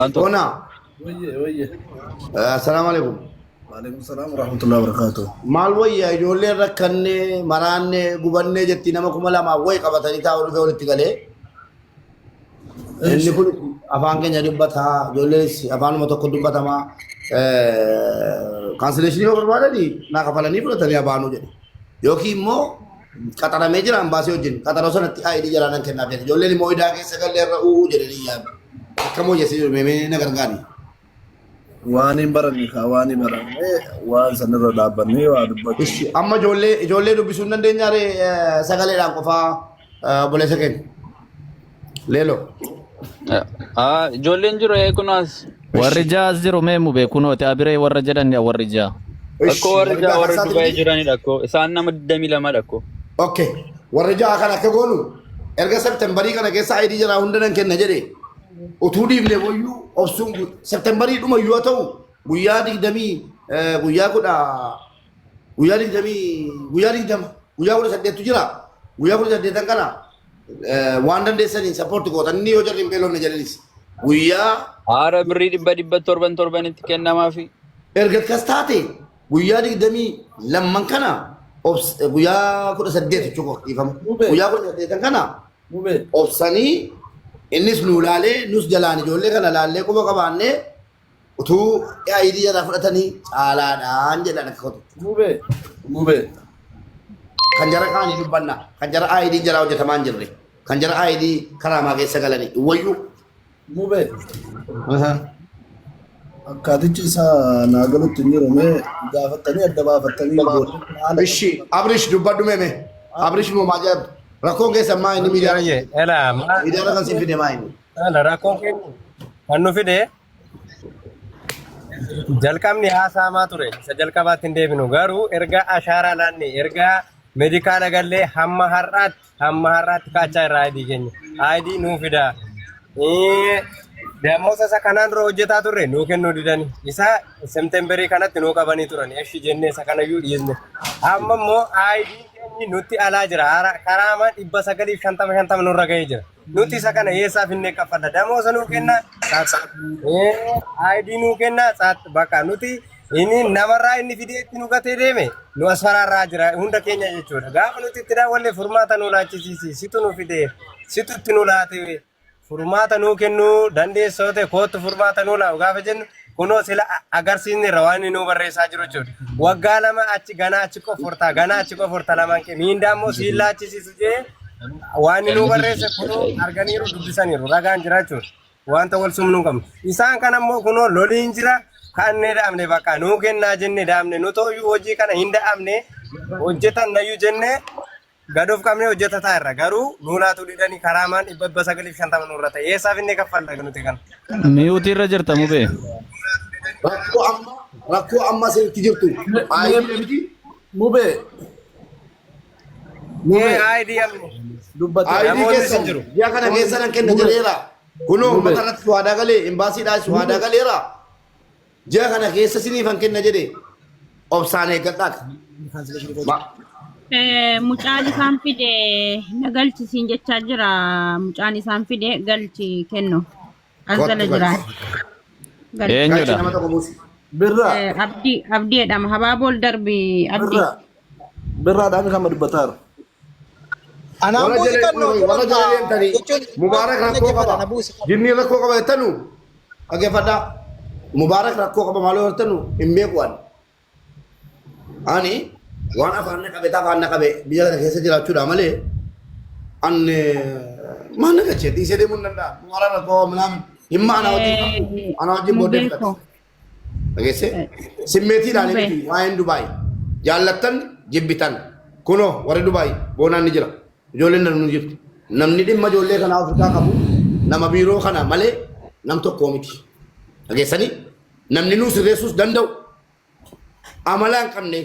Waan tokko. Boonaa. Wayye wayye. Assalaamu alaikum. Waalaikum salaam warahmatullahi wabarakatuh. Maal wayya ijoolleen rakkannee maraannee gubannee jetti nama 2000 wayi qabatanii taa'uu dhufee walitti galee. Inni kun afaan keenya dubbataa ijoolleenis afaanuma tokko dubbatamaa. Cancellation yoo barbaadanii naa kafalanii fudhatanii abaanuu jedhe. Yookiin immoo qaxaramee jira ambaasii wajjin qaxaroo sanatti ID jalaa nan kennaaf jedhe. Ijoolleen immoo idaa keessa gallee irra u'uu jedhanii yaadu. Akkam hojjese jiru meemee na gargaari. Waan hin baranne kaa waan hin baranne waan sanirra dhaabbannee waa dubbatu. Ishi amma ijoollee ijoollee dubbisuu hin dandeenyaa ree sagaleedhaan qofaa obboleessa keenya. Leeloo. Ah, ijoolleen jiru kunaas. Warri ja'a as jiru mee mube kunooti abiree warra jedhan warri ja'a. Akkoo warri Warri ja'a ja'a warra kan Dubaay sa'aatii jiranidha akkoo. Isaan nama 22 dha akkoo. Okay. Warri ja'a kan akka goonu erga Septembarii kana keessa ID jaraa hunda nan kenna jedhe utuu dhiifne wayyuu obsuun Septembarii dhuma yoo ta'u guyyaa digdamii guyyaa kudha guyyaa digdamii guyyaa 20 guyyaa 18tu jira guyyaa 18n kana waan dandeessaniin support gootan inni yoo jarri hin beelofne jedhanis guyyaa Haara birrii dhibba dhibba torban torbanitti kennamaafi. Erga akkas taate guyyaa 22n kana guyyaa 18 jechuudha dhiifama. Mubee. Guyyaa 18n kana Mubee. obsanii innis nu laalee nus jalaan ijoollee kana laallee quba qabaannee utuu ID jalaa fudhatanii caalaadhaan jedhan akka kotu. Mubee. Mubee. Kan jara kaanii dubbanna kan jara ID jalaa hojjetamaa hin jirre kan jara ID karaamaa keessa galanii wayyuu. Mubee. Akkaatichi isaa naa galutti hin jiru mee gaafattanii adda baafattanii ijoollee haala Ishi Abrish dubbadhu meeme. Abrish moo maal jedhu rakkoon keessa maa inni miidiyaa Ayyee, elaa maa miidiyaa kan siin fide maa inni. ala rakkoon keenya kan nu fide jalqabni haasa'amaa ture isa jalqabaatti hin deebinu garuu erga ashaaraa laanne erga medikaala gallee hamma har'aatti kaachaa irraa ID keenya ID nuu fidaa. Damoosa isa kanaan dura hojjetaa turre nuu kennuu didani isa Septemberii kanatti nuu qabanii turan eshi jennee isa kanayyuu dhiisne amma immoo ID keenyi nutti alaa jira karaama 950 50 nurra ga'ee jira. Nuti isa kana eessaa finnee kaffalla? Damoosa nuu kenna, tsaat. ID nuu kenna, tsaat. Bakka nuti inni namarraa inni fidee itti nu gatee deeme nu as faraarraa jira hunda keenya jechuudha. Gaafa nuti itti daawwanne furmaata nu laachisiisi. Situ nu fide, situ itti nu laate. Furmaata nuu kennuu dandeessoo ta'e koottu furmaata nuu laawu gaafa jennu kunoo sila agarsiisni irra waan inni nuu barreessaa jiru jechuudha. Waggaa 2 achi ganaa achi qofortaa ganaa achi qoforta lamaan kee miindaa immoo siin laachisiisu jee waan inni nuu barreesse kunoo arganiiru dubbisaniiru ragaan jira jechuudha. Wanta wal sumnuu hin qabnu. Isaan kana immoo kunoo loliin jira kannee da'amne bakka nuu kennaa jenne da'amne nu tooyyuu hojii kana hin da'amne hojjetan nayyuu jenne gad of qabnee hojjetataa irra garuu nuu laatuu didanii karaamaan 950 nurra ta'e eessaaf inni kaffalla nuti kana. Mute irra jirta mubee. Rakkoo amma asirratti jirtu. ID miti. Mubee. Mubee. ID amni. Dubbate. ID Namoonni keessan sin jiru. ji'a kana keessa nan kenna jedheera. Kunoo uummata irratti waadaa galee imbaasiidhaas waadaa galeera. Ji'a kana keessa siniifan kenna jedhe obsaan eeggadhaa. Mucaan isaan fide na galchisiin jechaa jira. Mucaan isaan fide galchi kennu. As jala Kottu jira. galchi. Galchi. Galchi Eenyudha? nama tokko buusi. Birraa. Abdii Abdii jedhama. Habaabool darbi Abdii. Birraa. Birraadhaan kan dubbataa jiru. Anaan Warra buusi jala kan noo warra jala deemtanii jechuun Mubaarak rakkoo qaba. na buusi. Jinni rakkoo qaba jettanu dhaggeeffadhaa. Mubaarak rakkoo qaba maaloo jettanu hin beeku ani. Ani waan afaan na qabe afaan na qabe biyya kana keessa jiraachuudha malee an maal na galchee dhiisee deemuu hin danda'a. Mubaarak rakkoo minaamin dhimma ana wajjin qabu ana wajjin booddee Mubee fudhate. Dhageesse? Simmeetiidhaan Mubee. miti waa'een Dubaay. Jaallattan jibbitan. Kunoo warri Dubaay boonaan ni jira. Ijoolleen namni ni jirti. Namni dhimma ijoollee kanaa ofirraa qabu nama biiroo kana malee nam tokkoo miti. Dhageessanii? Namni nuu sirreessuus danda'u. Amala hin qabne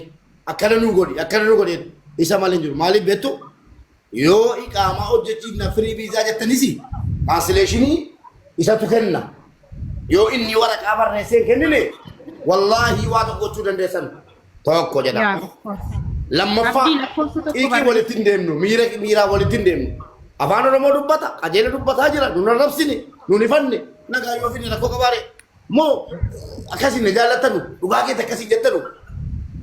akkana nuu godhi akkana nuu godhi isa malee hin jiru. Maaliif beektu? Yoo iqaamaa hojjechiifna free visa jettanis cancellation isatu kenna. Yoo inni waraqaa barreessee hin kennine wallaahi waa tokko gochuu dandeessan tokko jedha. Yaa, of course. Lammaffaa Abdii lakkoofsa tokko xiiqii barreessi. walitti hin deemnu miira miiraa walitti hin deemnu. Afaan Oromoo dubbata qajeela dubbataa jira nun arrabsine nun ifanne. Nagaa yoo fide rakkoo qabaare moo akkasiin na jaallattanu, dhugaa keeti akkasiin jettanu,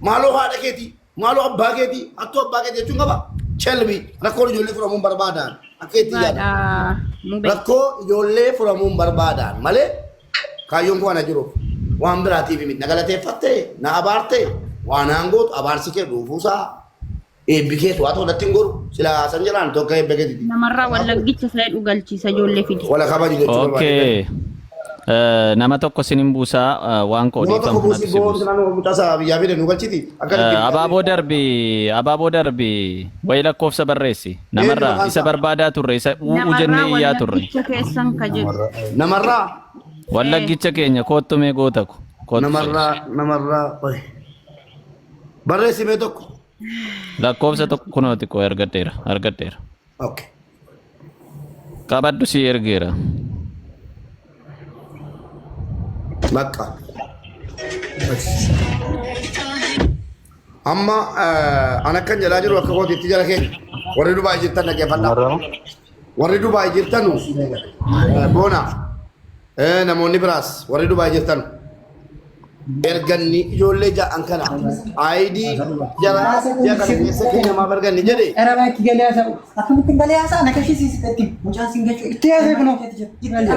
maaloo haadha keeti, maaloo abbaa keeti, hattuu abbaa keeti jechuun qaba. Chelbi rakkoon ijoollee furamuun barbaadaan akka itti yaada. Dhugaadha mube. Rakkoo ijoollee furamuun barbaadaan malee kaayyoon koo ana jiru waan biraatiif miti. Na galateeffatte, na abaarte, waan aangootu abaarsi kee dhuufuusaa eebbi kees waa ta'u natti hin goru, sila san jedhaan tokko eebba keetiiti. Namarraa wallaggicha isa jedhu galchiisa ijoollee fide. Wala kabaju jechuu barbaade. Okay. Nama tokko sinin buusaa, waan koo Nama tokko dhiifamu buusii natu si boon buusa. naannoo mucaasaa biyyaa fide nu galchiti. Akka Abaaboo darbi, abaaboo darbi, wayi lakkoofsa barreessi. Eenyu Namarraa maqaan isa isaa? barbaadaa turre, isa u'uu Namarraa jennee iyyaa turre. wallaggicha keessan ka jedhu. Namarraa. Wallaggicha keenya koottu mee, goota ko. Koottu seeni. Namarraa, namarraa. Oye. Barreessi mee tokko. Lakkoofsa tokko kunoo xiqqoo argadheera, argadheera. Okay. Qabadhu, si ergeera. Bakka. Amma an akkan jedhaa jiru akka kootiitti jala keenya warri Dubaay jirtan dhaggeeffadhaa. Warri Dubaay jirtanu, boona, namoonni biraas warri Dubaay jirtan, erganni ijoollee ja'an kana ID jara ji'a kana keessa kennamaaf erganni jedhe. Era itti galee haasa'u. Akkamittiin galee haasa'a? Na kashisiisi itti. Mucaan siin gachuu. Itti haasa'e kunoo.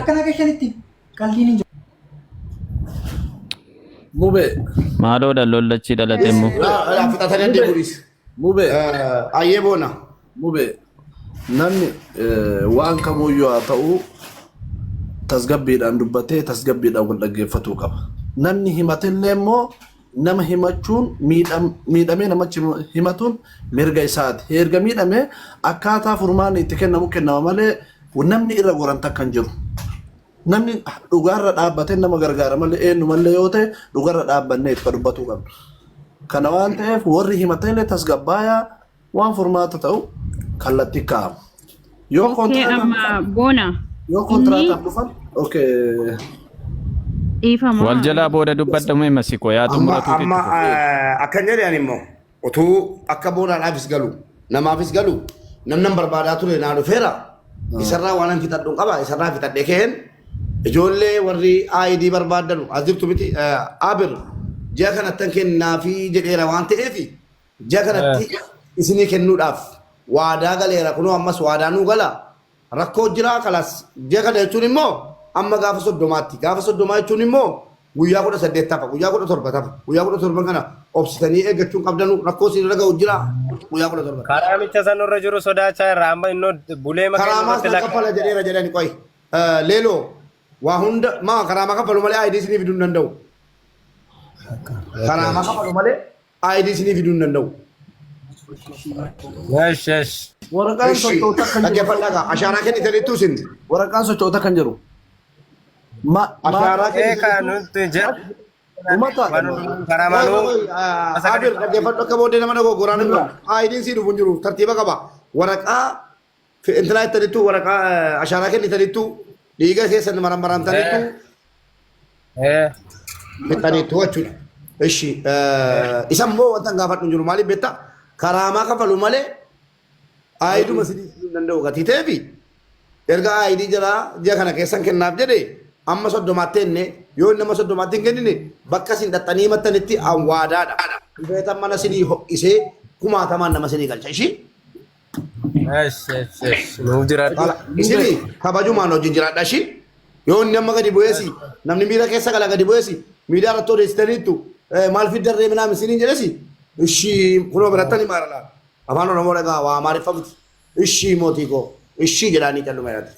Akka na kashanitti. Qaldiin hin jiru. Mube. Maaloo lollachii dhalate immoo. Fixatanii adeemuunis. Mube. Ayyee boona. Mube. Namni waan kamuyyuu haa ta'u tasgabbiidhaan dubbatee tasgabbiidhaan wal dhaggeeffatuu qaba. Namni himatellee immoo nama himachuun miidhamee namachi himatuun mirga isaati. Erga miidhamee akkaataa furmaanni itti kennamu kennama malee namni irra goran takka hin jiru. Namni dhugaarra dhaabbatee nama gargaara malee eenyumallee yoo ta'e dhugarra dhaabbannee itti dubbatuu qabna. Kana waan ta'eef warri himatallee tasgabbaayaa, waan furmaata ta'u kallattii kaa'amu. Yoo Okay, kontiraataaf amma boona. yoo Inni kontiraataaf dhufan, okay. Dhiifama. Wal jalaa booda dubbadhamu masiko yaa Amma xumuratuuti amma itti fufu. akkan jedhe ani immoo utuu akka boonaadhaafis galu namaafis galu namnan barbaadaa ture naa dhufeera. Isarraa waan an fixadhu hin qaba, isarraa fixadhee ka'een ijoollee warri ID barbaaddanu as jirtu miti, Abir ji'a kanattan kennaafi jedheera waan ta'eef ji'a kanatti isinii kennuudhaaf waadaa galeera. Kunoo ammas waadaa nuu gala, rakkoo jira kalas. Ji'a kana jechuun immoo amma gaafa 30tti, gaafa 30 jechuun immoo guyyaa 18 tafa, guyyaa 17 tafa. Guyyaa 17 kana obsitanii eeggachuun qabdanu, rakkoo isin irra ga'u jira guyyaa 17. Karaa micha sanurra jiru sodaachaa irra amma innoo bulee maqaa Karaamaas irratti na kaffala jedheera jedhani. Qoy, leeloo waa hunda maa karaamaa kaffalu malee ID isinii fiduu hin danda'u. Karaamaa kaffalu malee ID isinii fiduu hin danda'u. Esh esh. Waraqaan Ishi sochoota kan jiru. Dhaggeeffadhaa gaa, ashaaraa kennitaniittu isin. Waraqaan sochoota kan jiru. Ma Ashaaraa Ee ka kennitaniittu. nuti jedhu Uummata. waan karaa maaluu Abir, dhaggeeffadhu, akka booddee nama dogoggoraan hin qabu. ID'n sii dhufu hin jiru, tartiiba qaba. Waraqaa intalaa jettaniittu, waraqaa ashaaraa kennitaniittu, dhiiga keessan marammaramtaniittu, fixaniittu jechuudha. Ishi isa immoo wanta hin gaafadhu hin jiru. Maaliif beektaa? Karaamaa kafalu malee IDuma sinii fiduu hin danda'u gatii ta'eefi erga ID jira ji'a kana keessan kennaaf jedhe amma 30tti enne yoo inni amma 30tti hin kennine bakka isin dhaxxanii himattanitti an waadaadha. Dhufeetan mana sinii ho'isee kumaatamaan nama sinii galcha ishii. Esh esh esh, nuuf jiraadhu. Isinii kabajumaan wajjin jiraadha ishii. Yoo inni amma gadi bu'eesi namni miira keessa gala, gadi bu'eesi miidiyaa irratti odeessitaniittu maal fiddarree minaa isiniin jedhesi, ishii kunoo birattanii maarala afaan Oromoo dhagaa waa Amaariffa miti, ishii mootii koo ishii jedhaanii calluma jedhati.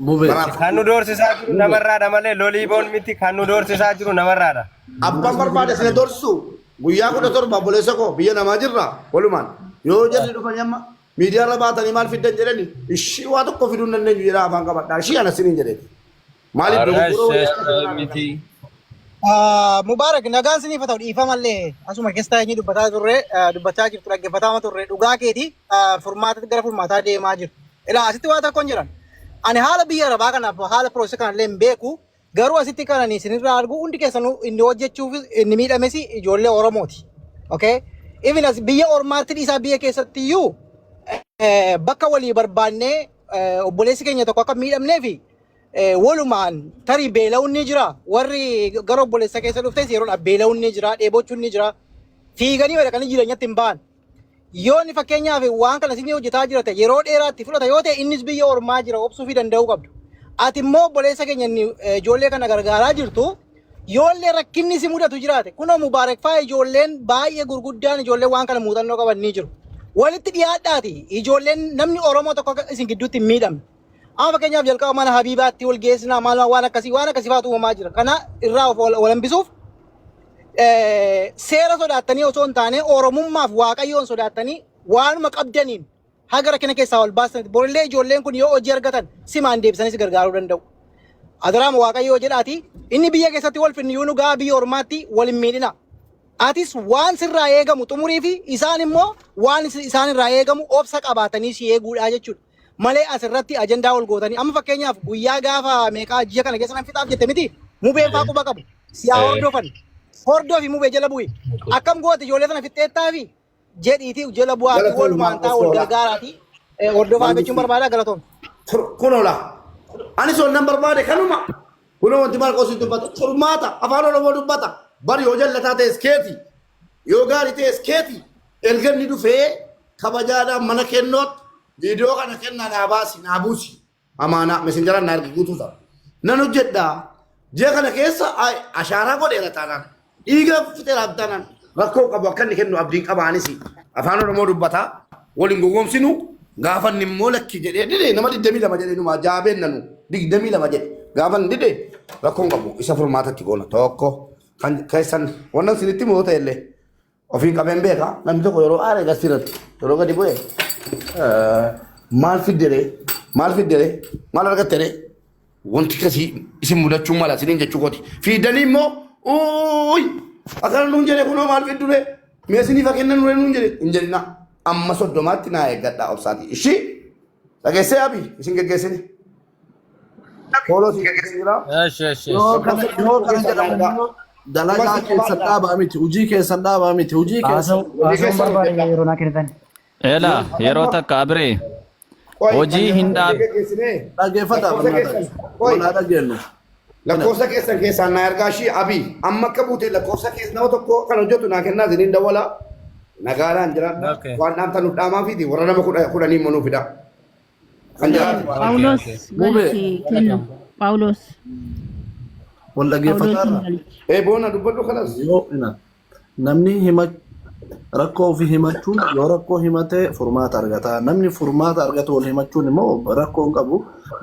Mube. Kan nu doorsisaa jiru namarraadha malee lolii boon miti, kan nu doorsisaa jiru namarraadha. Abbaan barbaade sina doorsisu guyyaa 17, obboleessa koo, biyya namaa jirra walumaan. Yoo jarri dhufanii amma miidiyaa irra baatanii maal fiddan jedhani, ishii waa tokko fiduu hin dandeenyu jedhaa afaan qabadhaa, ishii ana siniin jedheeti. Maaliif dogoggoroo Esh esh miti. Mubaarak, nagaan siniif haa ta'u. Dhiifamallee asuma keessa taa'anii dubbataa turre, dubbachaa jirtu, dhaggeeffataa turre. Dhugaa keeti, furmaata gara furmaataa deemaa jiru. Ilaa, asitti waa tokkoon jiran. Ani haala biyya arabaa kanaaf haala process kanallee hin beeku. Garuu asitti kan ani isinirraa argu hundi keessanuu inni hojjechuuf inni miidhames ijoollee Oromooti. Okay? Even as biyya ormaatti dhiisaa, biyya keessatti iyyuu bakka walii barbaannee obboleessi keenya tokko akka miidhamnee fi Walumaan tarii beela'uun ni jira. Warri gara obboleessa keessa dhuftes yeroodhaaf beela'uun ni jira, dheebochuun ni jira. Fiiganii dhaqanii jireenyatti hin ba'an. Yoo inni fakkeenyaaf waan kana isin hojjetaa jira ta'e yeroo dheeraatti fudhata yoo ta'e innis biyya ormaa jira obsuu fi danda'uu qabdu. Ati immoo obboleessa keenya inni ijoollee kana gargaaraa jirtu yoollee rakkinni si mudatu jiraate kunoo Mubaarak fa'aa ijoolleen baay'ee gurguddaan ijoolleen waan kana muuxannoo qaban ni jiru. Walitti dhiyaadhaati ijoolleen namni Oromoo tokko akka isin gidduutti hin miidhamne. Amma fakkeenyaaf jalqaba mana Habiibaatti wal geessinaa maal maal waan akkasii fa'aatu uumamaa jira. Kana irraa of wal hambisuuf seera sodaattanii osoo hin taane Oromummaaf Waaqayyoon sodaattanii waanuma qabdaniin haga rakkina keessaa wal baasanitti borillee ijoolleen kun yoo hojii argatan simaan deebisanii si gargaaruu danda'u. Adaraama Waaqayyoo jedhaati inni biyya keessatti wal finni yoo nu gaa biyya ormaatti wal hin miidhina. Atis waan sirraa eegamu xumurii fi isaan immoo waan isaan irraa eegamu obsa qabaatanii si eeguudha jechuudha. Malee asirratti ajandaa ol gootanii amma fakkeenyaaf guyyaa gaafa meeqaa ji'a kana keessa nan fixaaf jette miti mubeen faa quba qabu si haa hordofan hordofi mubee jala bu'i akkam goote ijoollee sana fixxeettaa fi jedhiiti jala bu'aatii Galatoon walumaan taa Maarqos wal Toolaa. gargaaraatii hordofaa jechuun barbaada galatoon. Kunola. Ani son nan barbaade kanuma. Kunoo wanti Maarqos dubbatu furmaata afaan Oromoo dubbata. Bari yoo jallataa ta'es keeti. Yoo gaarii ta'es keeti. Erga inni dhufee kabajaadhaan mana kennootti viidiyoo kana kennaa naa baasi naa buusi. Amaanaa messengeraan naa ergi guutuusa. Nan hojjedhaa. Ji'a kana keessa ashaaraa godheera taanaan. Dhiiga fixeera taanaan. Rakkoo qabu akka inni kennu abdiin qabaanis afaan Oromoo dubbataa waliin gowwoomsinu gaafa inni immoo lakki jedhee dide nama 22 jedhee numa jaabeen nanu 22 jedhe gaafa inni dide rakkoon qabu isa furmaatatti goona tokko kan keessan wannan sinitti moo ta'e illee ofiin qabeen beeka namni tokko yeroo aare gasirratti yeroo gadi bu'e maal fiddere maal fiddere maal argattere wanti akkasii isin mudachuu mala isiniin jechuu kooti fiidanii immoo uuyi akkana nuun jedhe kunoo maal fiddure mee isiniif haa kennan nure nuun jedhe hin jedhina amma 30tti naa eeggadhaa obsaati ishii dhageessee abi isin geggeessini Fooloo isin geggeessee jira. Eshi eshi eshi. Yoo kana jedhamu immoo dalagaa keessan dhaabaa miti, hojii keessan dhaabaa miti, hojii keessan Hojii Haasa'uun keessan barbaade hojjedhaa. yeroo naa kennitan. Ela yeroo takka abiree Qoy, hojii hin dhaab geggeessinee dhaggeeffataa lakkoofsa barnaata. keessan qoy Walaa dhageenyu. lakkoofsa keessan keessaan naa ergaa ishii abii amma akka buute lakkoofsa keessa nama tokko kan hojjetu naa kennaa isiniin dawwala nagaadhaan jiraadha Okay. waan dhaamtan nuuf dhaamaa fiiti warra nama 10 immoo nuuf fida kan jiraatu. Phaawulos Mubee galchi kennu. Phaawulos. wal Phaawulos dhaggeeffataarra. galchi. Ee boona dubbadhu kanas. Yoo ina namni hima rakkoo ofii himachuun yoo rakkoo himatee furmaata argata. Namni furmaata argatu wal himachuun immoo rakkoo hin qabu.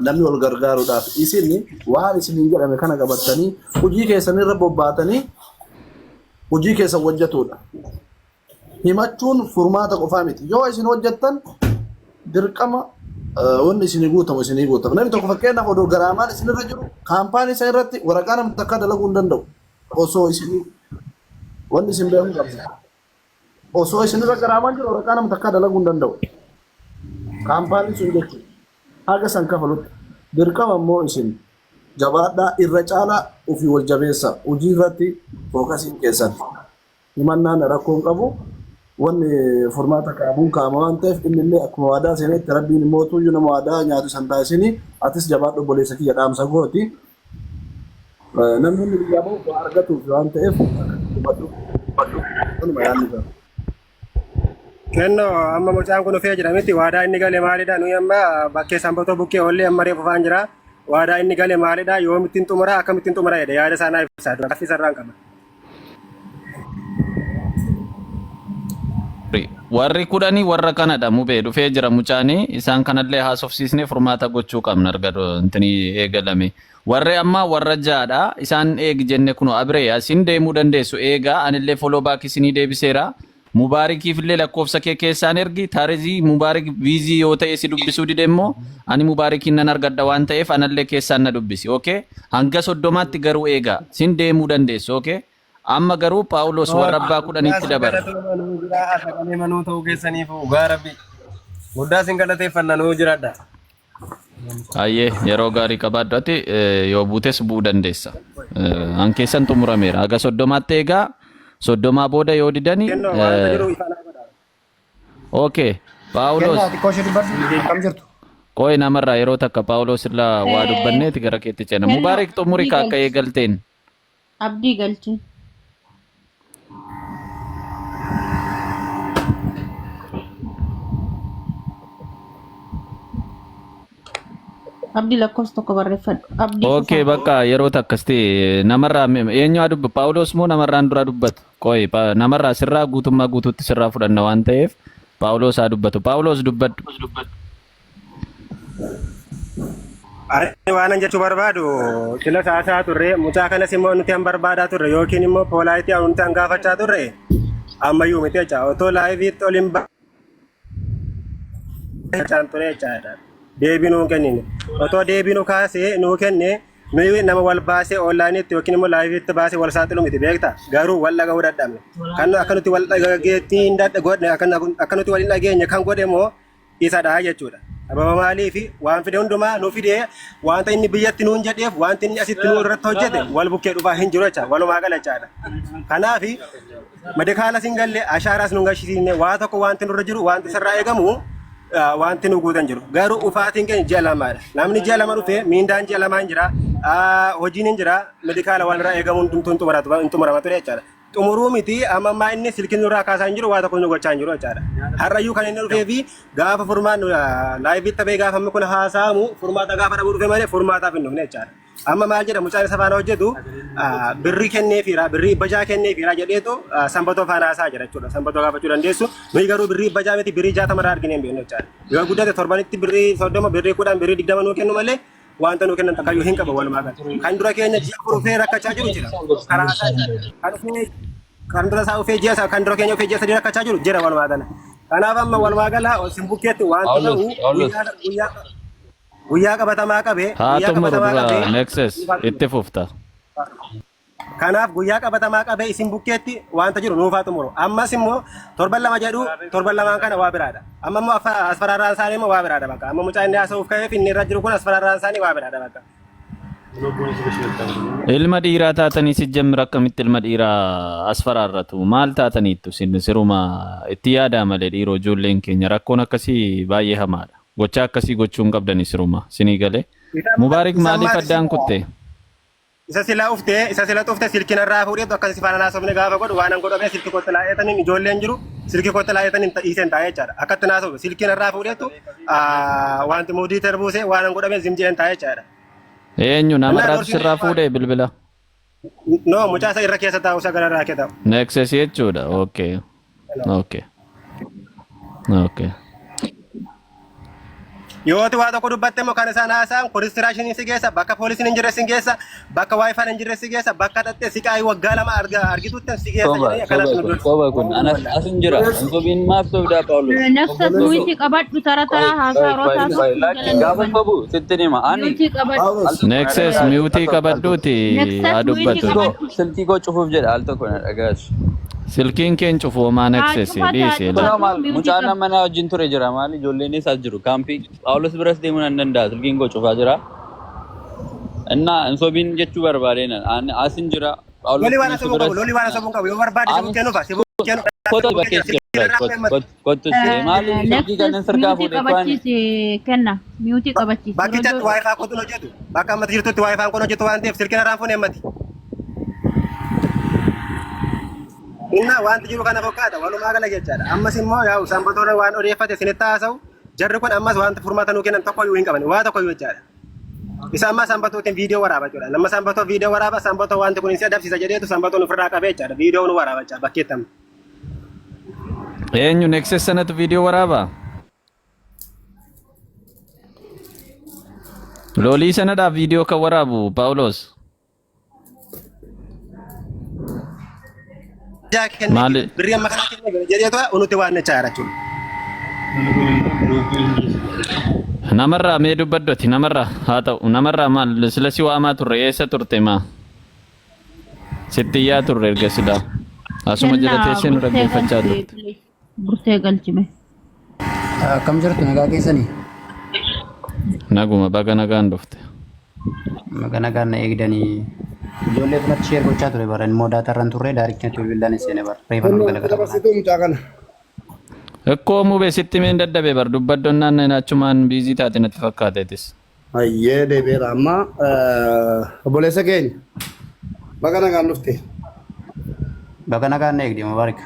Namni wal gargaaruudhaaf isin waan isiniin jedhame kana qabattanii hojii keessanirra bobbaatanii hojii keessan hojjetudha. Himachuun furmaata qofaa miti. Yoo isin hojjettan dirqama wanni isinii guutamu isinii guutama. Namni tokko fakkeenyaaf odoo garaamaan isinirra jiru kaampaanii isa irratti waraqaa namni takka dalaguu hin danda'u. Osoo isinii wanni isin beekuu qabdu. Osoo isinirra garaamaan jiru waraqaa namni takka dalaguu hin danda'u. Kaampaaniin sun jechuudha. Haga san kafalutti. Dirqama immoo isin jabaadhaa irra caalaa ofii wal jabeessa. Hojii irratti fookasiin keessan. Himannaan rakkoo hin qabu. Wanni furmaata kaamuun kaama waan ta'eef inni illee akkuma waadaa seenetti rabbiin immoo tuyyuu nama waadaa nyaatu san taasisini atis jabaadhu obboleessa kiyya dhaamsa kooti. Namni hundi biyyaa bahu waa argatuuf waan ta'eef dubbadhu. Kanuma yaadni isaa. Kennoo amma mucaan kun dhufee jira miti waadaa inni gale maalidha nuyi amma bakkee sanbatoo bukkee oollee amma reefu faan jira waadaa inni gale maalidha yoomittiin xumura akkamittiin xumura jedhe yaada isaa naa ibsaa dura gaaffii sarraan qaba. Warri 10 warra kanadha mubee dhufee jira mucaanii isaan kanallee haasofsiisnee furmaata gochuu qabna erga intini eegalame. Warri ammaa warra ja'adha isaan eegi jenne kuno abiree asin deemuu dandeessu eegaa anillee follow back isinii deebiseera. Mubaarikiif illee lakkoofsa kee keessaan ergi taarizii Mubaarik biizii yoo ta'e si dubbisuu dide immoo ani Mubaarikiin nan argadha waan ta'eef anallee keessaan na dubbisi okay hanga 30tti garuu eegaa sin deemuu dandeessu okay amma garuu Phaawulos warra abbaa Guddaa 10tti sin dabarra. galatooma nuu jiraa sagalee manuu ta'uu keessaniif dhugaa rabbi. Guddaa sin galateeffanna nuu jiraadha. Hayyee yeroo gaarii qabaadhu ati yoo buutes bu'uu dandeessa. An keessan xumurameera. Haga 30tti eegaa 30 booda yoo didani Kennoo waanta jiru ifa naa godha. okay. Phaawulos Kennaa xiqqoo ishee dubbadhu. Akkam jirtu? Qoy namarraa yeroo takka Phaawulos irraa waa dubbanneeti gara keetti ceena. Kenno Mubaarik xumuri abdii ka akka galchi. eegalteen. Abdii galchi. Abdii lakkoofsa tokko barreeffadhu. Abdii Okay, Fufaa. bakka yeroo takkasti namarraa eenyu haa dubbu? Phaawulos moo namarraan dura dubbatu? Qoy namarraa sirraa guutummaa guutuutti sirraa fudhanna waan ta'eef Phaawulos haa dubbatu. Phaawulos dubbadhu. Ani waanan jechuu barbaadu sila saasaa turre mucaa kanas immoo nuti han barbaadaa turre yookiin immoo poolaayitii nuti han gaafachaa turre ammayyuu miti jecha otoo laayiviitti ol hin jechaan ture jechaadha. Deebii nuu kennine. Otoo deebii nu kaasee nuu kenne nuyi nama wal baasee onlaayiniitti yookiin immoo laayiviitti baasee wal saaxilu miti beekta. Garuu wal dhagahuu dadhabne. Kan akka nuti wal dhagageetti hin godhne akka nuti wal hin dhageenye kan godhe immoo isadha jechuudha. Sababa maaliif waan fide hundumaa nu fidee wanta inni biyyatti nuun jedheef wanti inni asitti nu irratti hojjete wal bukkee dhufaa hin jiru jecha walumaa gala jechaadha. Kanaaf medikaala sin galle ashaaraas nu gashisiisne waa tokko wanti nurra jiru wanti sirraa eegamu wanti nu guutan jiru. Garuu ufaatiin keenya ji'a lamaadha. Namni ji'a lama dhufee miindaan ji'a lamaa hin jira hojiin hin jira medikaala waan irraa eegamu hundumtuu hin xumurama ture jechaadha. Xumuruu miti amma ammaa inni silkiin nurraa kaasaa hin jiru waa tokko nu gochaa hin jiru jechaadha. Har'ayyuu kan inni dhufee fi gaafa furmaan laayiviitti ta'ee gaafa amma kun haasa'amu furmaata gaafa dhabuu dhufe malee furmaataaf hin dhufne jechaadha. Amma maal jedha mucaan isa faana hojjetu birrii kenneefiira birrii bajaa kenneefiira jedheetu sanbatoo faana haasaa jira jechuudha. Sanbatoo gaafachuu dandeessu. Nuyi garuu birrii bajaa miti birrii 60 irraa arginee hin beeknu jechaadha. Yoo guddate torbanitti birrii 30 birrii 10 birrii 20 nuu kennu malee wanta nuu kennan takkayyuu hin qabu walumaa gala. Kan dura keenya ji'a 4 dhufee rakkachaa jiru jira. Karaa isaa kan dhufee kan dura isaa dhufee ji'a kan dura keenya dhufee ji'a 3 rakkachaa jiru jira walumaa gala. Kanaaf amma walumaa gala sin bukkeetti wanti Phaawulos, ta'u Phaawulos. guyyaa guyyaa guyyaa qabatamaa qabee Haa guyyaa xumuru qabatamaa dura qabee Nexus itti fufta. Kanaaf guyyaa qabatamaa qabee isin bukkeetti wanta jiru nuufaa xumuru. Ammas immoo torban lama jedhu torban lamaan kana waa biraadha. Amma immoo asfaraarraan isaanii immoo waa biraadha bakka. Amma mucaa inni haasa'uuf ka'eef inni irra jiru kun asfaraarraan isaanii waa biraadha bakka. Ilma dhiiraa taatanii si jemmira akkamitti ilma dhiiraa as faraarratu maal taataniittu sin siruma itti yaadaa malee dhiiroo ijoolleen keenya rakkoon akkasii baay'ee hamaadha. Gochaa akkasii gochuu hin qabdani siruma sinii galee. Mubaarik Isa maaliif ammaati addaan kutte? Isa sila uftee isa sila xufte silkiin irraa fuudheetu akkas si faana naasofne gaafa godhu waan an godhame silki kootti laa'eetaniin ijoolleen jiru silki kootti laa'eetaniin dhiiseen taa'ee jechaadha. Akkatti naasofne silkiin irraa fuudheetu wanti muudii terbuuse waan an godhame zimjeen taa'ee jechaadha. Eenyu Innaa namarraatu doorsiin sirraa fuudhee bilbila? No mucaa isa irra keessa taa'u isa gara irraa kee taa'u. Nexus jechuudha. Okay. Okay. Okay. Yooti waa tokko dubbatte immoo kan isaan haasa'an konistiraakshinii si geessa, bakka poolisiin hin jirre si geessa, bakka waayifaan hin jirre si geessa, bakka dhattee si qaayii waggaa lama argitutti si geessa Soba, jedhanii akkanatti soba nu kun, dursu. soba kun. Anas asin jira. Hin sobiin maaf sobdaa Phaawulos? Nafsas Sobu. muyitii qabadhu tara Qoy, tara haasaa qoy, yeroo qoy, taatu qoy. Lakki jalan gaafa duban. sobu sitti hima. Ani Miyuutii qabadhu. al Phaawulos. tokko na Nexus dhagaasi. Al miyuutii tokko, al tokko. qabadhuuti haa Nexus miyuutii dubbatu. qabadhu. Silkii koo cufuuf jedha al tokko na dhagaasi. Silkiin keen cufu homaa Haa Nexus cufataa dhiisi Kunoo laata. cufatu maal miyuutii mucaan qabdu. mana wajjin ture jira maal ijoolleen isaas jiru kaampii Phaawulos biras deemuu nan danda'a silkiin koo cufaa jira. Innaa hin sobiin jechuu barbaadeen ani asin jira Phaawulos Loli waan kunis asabuu qabu, biras loli waan asabuu qabu. Yoo barbaade si ani bukkee nufa, si bukkee nufa, si kottu bukkee jira, bakkees silkii jira irraa fuudhee mati. kottu see maali silkii kanan Nexus sirkaa miyuutii fuudhe kwani qabachiisi kenna. Miyuutii qabachiisi. Yeroo Bakkichatti ijoo waayifaa kootu hojjetu. Bakka ammatti jirtutti waayifaan kun hojjetu waan ta'eef silkii irraa fuudhee mati. Innaa wanti jiru kana fakkaata walumaa gala jechaadha. Ammas immoo yaa'u sanbatoonni waan odeeffate isinitti haasa'u jarri kun ammas wanta furmaata nuu kennan tokko iyyuu hin qaban waa tokko iyyuu jechaadha. Isa amma sanbatootiin viidiyoo waraaba jechuudha. Nama sanbatoo viidiyoo waraaba sanbatoo wanti kun si adabsiisa jedheetu sanbatoon ofirraa qabee jechaadha. Viidiyoo nu waraaba jechaadha bakkeetti amma. Eenyu Nexus sanatu viidiyoo waraabaa? Loolii sanadhaaf viidiyoo kan waraabu Phaawulos. Jaa kennee Maali? birrii amma kanaa kennee jedheetu nuti waan jechaa jira jechuudha. Namarraa mee dubbadhu ati namarraa haa ta'u namarraa maal sila si waamaa turre eessa turte maa sitti iyyaa turre erga silaa asuma jala kenna teessee nu burtee dhaggeeffachaa galchi turte. please. Burtee galchime. Akkam jirtu nagaa keessanii? Naguma baga nagaan dhufte. Baga nagaan na eegdanii. Ijoollee kanatti sheer gochaa ture bara immoo daatarran turre daaricha bilbilaan seene bara. Reefa nu Kunoo galagala dabarsituu mucaa kana. Ikkoo mube sitti meen dadhabe bar dubbaddoonnaan achumaan biizii taate natti fakkaateetis. Hayyee deebi'eera amma obboleessa keenya baga nagaan dhufte. Baga nagaan na eegde Mubaarik.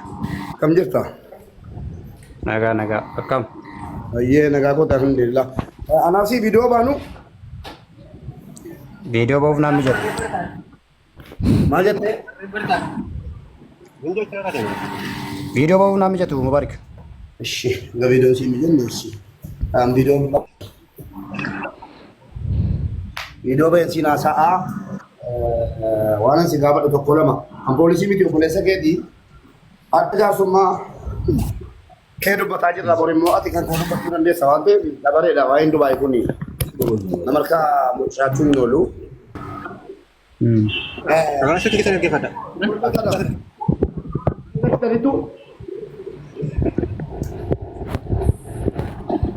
Kam jirta? Nagaa nagaa akkam. Hayyee nagaa koota alhamdulillah. Anaaf si viidiyoo baanu Viidiyoo ba'uuf naan mijatu. Maal jettee? Viidiyoo ba'uuf naan mijatu Mubaarik. Ishi nga viidiyoo si mijanne ishi. Aan viidiyoo viidiyoo ba'een siin haasa'aa waan ani si gaafadhu tokko lama. An poolisii miti obboleessa keetii akka jaarsummaa kee dubbataa jirra bor immoo ati kan koo dubbachuu dandeessa waan ta'eef dabareedha waa'een Dubaay kun nama harkaa mucaachuun hin oolu. Raashitti keessan dhaggeeffadha.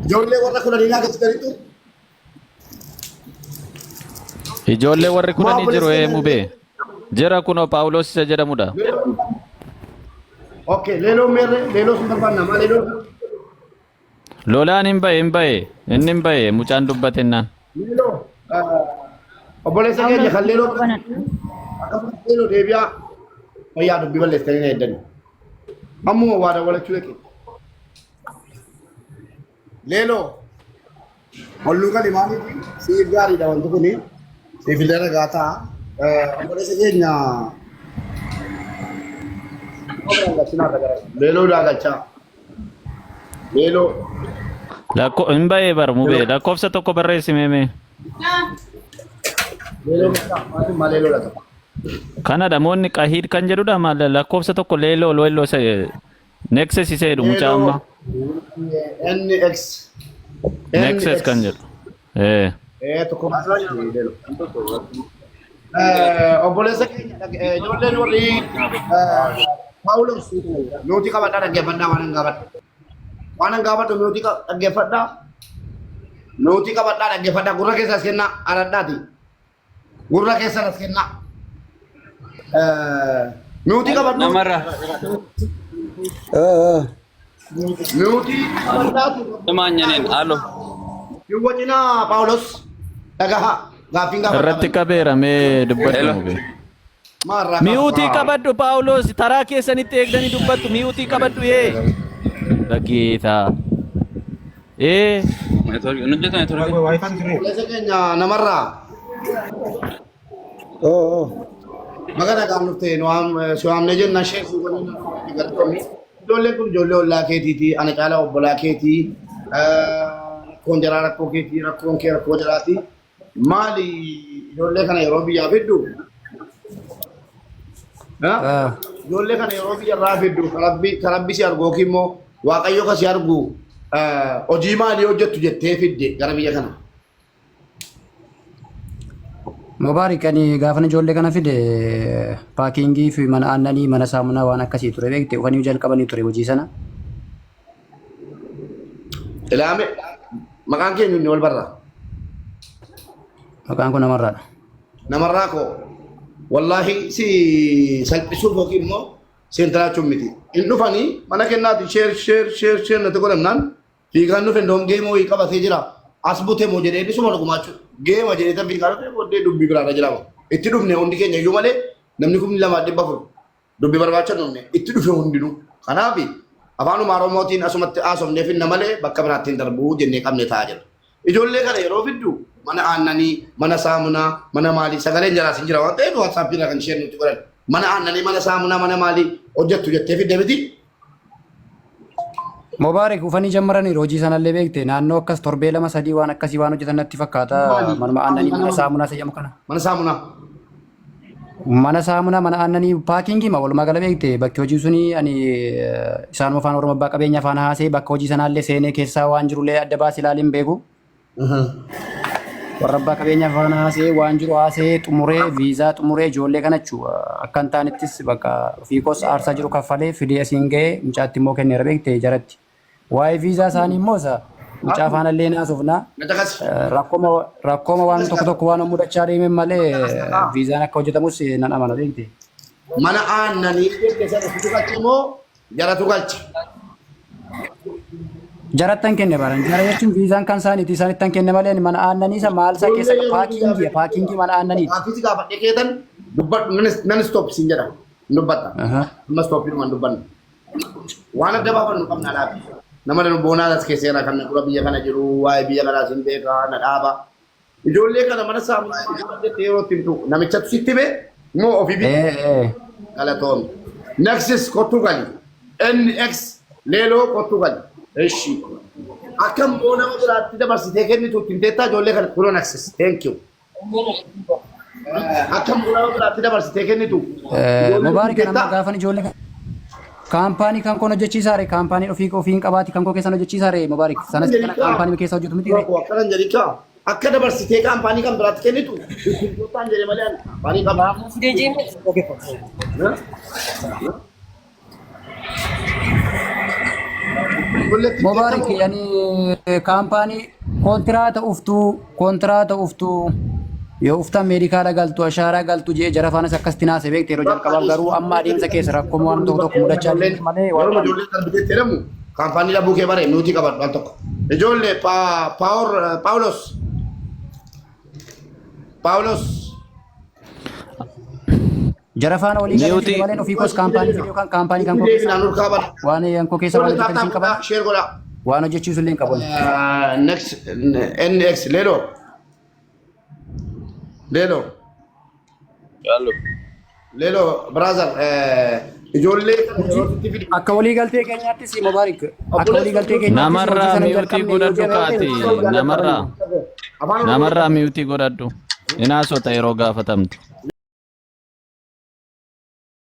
Ijoollee warra kudhanii naa galchitanitu Ijoollee warri maa kudhanii jiru obboleessa ee mubee. Jira kunoo Phaawulos isa jedhamudha. Okay, leeloo meerre leeloo sun barbaanna maa leeloo Lolaan hin bahe hin bahe inni hin bahe mucaan dubbatennaan. leeloo obboleessa keenya Phaawulos kan leeloo viidiyoo banadhu. akkasumas leeloo deebi'aa fayyaa dubbii balleessitanii na eeddani. Ammuma waa dawwalachuu dhaqe. Leeloo olluu gali maaliif siif gaariidha wanti kuni siif illee ragaa ta'a. Obboleessa keenya leeloo daagalchaa. Leeloo. Lakko hin bahee bar mubee lakkoofsa tokko barreessi meemee. Leeloo maal leeloo laata? Kana namoonni qahiid kan jedhudha maal lakkoofsa tokko leeloo leeloo isa Nexus isa jedhu mucaa amma. NX. Nexus kan jedhu. Eh. Eh, tokko leeloo. Obboleessa keenya ijoolleen warri Paawulos nuti qabadhaa dhaggeeffadhaa waan hin gaafadhu. Waan hin gaafadhu nuti dhaggeeffadhaa. Nuti qabadhaa dhaggeeffadhaa gurra keessa as kennaa aradhaati. Gurra keessan as kennaa. Nuti qabadhu. Namarra. Nuti qabadhaatu. Maanyaneen alo. Hin wacinaa Paawulos dhagahaa gaaffiin gaafadhaa. Irratti qabeera mee dubbadhu Hello. mubee. Maarraa Mi'uutii qabadhu Paawulos taraa keessanitti eegdanii dubbattu mi'uutii qabadhu ee. Dhageetaa. Ee. Network hojjetu network. Obboleessa keenya namarraa. Baga nagaan dhufte nu waam- si waamnee jenna ishee si waliin galatoomni. Ijoolleen kun ijoollee ollaa keetiiti, ana caalaa obbolaa keetii, rakkoon jaraa rakkoo keetii, rakkoon kee rakkoo jaraati. Maali ijoollee kana yeroo biyyaa fiddu? Ha? Ijoollee kana yeroo biyya irraa fiddu ka rabbi si argu yookiin immoo Waaqayyo ka si argu hojii maalii hojjettu jettee fidde gara biyya kana? Mubaarik ani gaafan ijoollee kana fide paakingii fi mana aannanii mana saamunaa waan akkasii ture beekte ufanii jalqabanii ture hojii sana. Ilaame maqaan keenya inni wal barra. Maqaan kun namarraadha. Namarraa koo wallaahi si salphisuuf yookiin immoo si intalaachuun miti. Hin dhufanii mana kennaati sheer sheer sheer sheer natti godhamnaan fiigaan dhufe ndoom geema wayii qabatee jira. As bute moo jedhee inni suma dhugumaachuu geema jedhee tan fiigaa dhufe booddee dubbii biraarra jira. Itti dhufne hundi keenya iyyuu malee namni 2400 dubbii barbaacha dhufne itti dhufe hundinuu. Kanaaf afaanuma Oromootiin asumatti haasofnee finna malee bakka biraatti hin darbuu jennee qabne taa'aa jirra. Ijoollee kana yeroo fiddu mana aannanii, mana saamunaa, mana maalii sagaleen jalaas hin jira waan ta'eef WhatsApp irraa kan isheen nutti godhan. Mana aannanii, mana saamunaa, mana maalii hojjettu jettee fidde miti. Mubaarik ufanii jammaraniiru hojii sanallee beekte naannoo akkas torbee lama sadii waan akkasii waan hojjetan natti fakkaata Maali? manuma aannanii Mana mana saamunaa isa jedhamu kana. Mana saamunaa. Mana saamunaa mana aannanii paakingii ma walumaa gala beekte bakki hojii suni ani isaanuma afaan Oromoo abbaa qabeenya afaan haasee bakka hojii sanaallee seenee keessaa waan jirullee adda baasee ilaalee hin beeku. Warra abbaa qabeenya afaan haasee waan jiru haasee xumuree viizaa xumuree ijoollee kana jechuudha akka hin taanettis bakka ofii koos aarsaa jiru kaffalee fidee asiin ga'ee mucaatti immoo kenneera beekte jaratti. Waa'ee viizaa isaanii immoo isa mucaa faana illee naasofna. Rakkooma rakkooma waan tokko tokko waan mudachaa deemeen malee viizaan akka hojjetamus nan amana beekte. Mana aannanii jette sana situ galche moo jaratu galche? Jarattan kenne baran. Jara jechuun viizaan kan isaaniiti isaanittan kenne malee mana aannanii isa maal isaa keessa Ijoollee yeroo paakiingii paakiingii mana aannaniiti. Gaaffiisi gaafadhee keetan dubbadhu nan stop siin jedha. Hin dubbatta. Amma stop hin dubbannu. Waan adda baafannu qabna laata. Nama danu boonaa as keessa jira kan dura biyya kana jiru waa'ee biyya kanaas hin beeka na dhaaba. Ijoollee kana mana saamunaa jettee yeroo itti himtu namichatu sitti hime moo ofii bite? Ee ee. Galatoom. Nexus kottuu gali. NX Leeloo kottuu gali. Eshi. Akka immoo nama biraatti dabarsitee kennitu ittiin teettaa ijoollee kana kunoo Nexus. Thank you. Akka immoo nama biraatti dabarsitee kennitu. Ijoollee Mubaarik ittiin nama teettaa. gaafan ijoollee kaampaanii kan koon hojjechiisaare kaampaanii ofii ofiin qabaati kan koo keessan hojjechiisaare Mubaarik sanas kana kaampaanii keessa hojjetu miti ree. Akkana hin jedhin kaa. Akka dabarsitee kaampaanii kan biraatti kennitu ittiin teettaan jedhe malee ani kaampaanii qaba. Ijoollee ittiin Mubaarik teettaa moo? yani kaampaanii kontiraata uftuu kontiraata uftuu yoo uftan meedikaala galtu ashaaraa galtu jee jara faanas akkasitti naase beekte yeroo jalqabaaf garuu amma adeemsa keessa rakkoo waan tokko tokko mudachaa Ijoolleen deemti malee waan yeroo ijoolleen kan biteetti jedhamu kaampaanii dhabuu kee bare nuti qabadhu al tokko. Ijoollee Paawur Paawulos Paawulos jara faana walii galee Miyuutii fide malee ofii koos kaampaanii fide yookaan kaampaanii kan koo keessa deebinaan urkaa bara. waan kan koo keessa waan Ijoollee hojjetan taaptaa siin qaban godhaa sheer godhaa. waan hojjechiisu illee hin qaban. Next NX Lelo Lelo Yaallu. Lelo brother ijoollee kana yeroo sitti fidu Akka walii galtee keenyaattis Mubaarik akka walii galtee keenyaattis hojii Namarraa sana hin miyuutii jalqabne yoo godhadhu ji'a kaati. ta'e Namarraa. afaan Oromoo Namarraa miyuutii godhadhu. Hinaasota yeroo gaafatamtu.